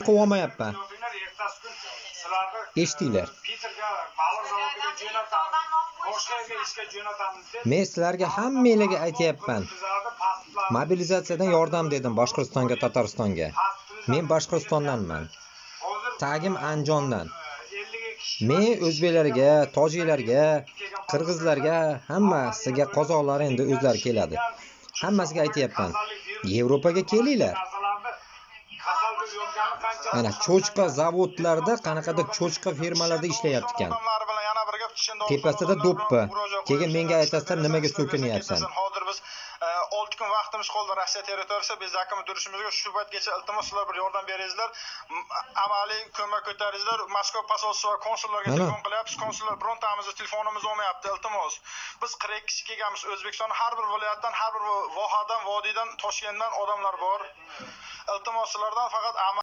Quvonmayapman. Eshitinglar. Men sizlarga hammanglarga aytyapman. Mobilizatsiyadan yordam dedim Boshqirdistonga, Tataristonga. Men Boshqirdistondanman. Tagim Andijondan. Men o'zbeklarga, tojiklarga, qirg'izlarga, hammasiga, qozoqlar endi o'zlari keladi. Hammasiga aytyapman. Yevropaga kelinglar. Mana cho'chqa zavodlarda, qanaqadir cho'chqa firmalarda ishlayapti ekan. Tepasida do'ppi. Keyin menga aytasizlar, nimaga so'kinyapsan? Hozir biz 6 kun vaqtimiz qoldi Rossiya territoriyasida. Biz zakimi durishimizga shu paytgacha iltimos sizlar bir yordam beringizlar, amaliy ko'mak ko'taringizlar. Moskva posolstvi va konsullarga telefon qilyapmiz. Konsullar birontamizni telefonimiz olmayapti, iltimos. Biz 42 kishi kelganmiz. O'zbekistonning har bir viloyatidan, har bir vohadan, vodiydan, Toshkentdan odamlar bor. Iltimos sizlardan faqat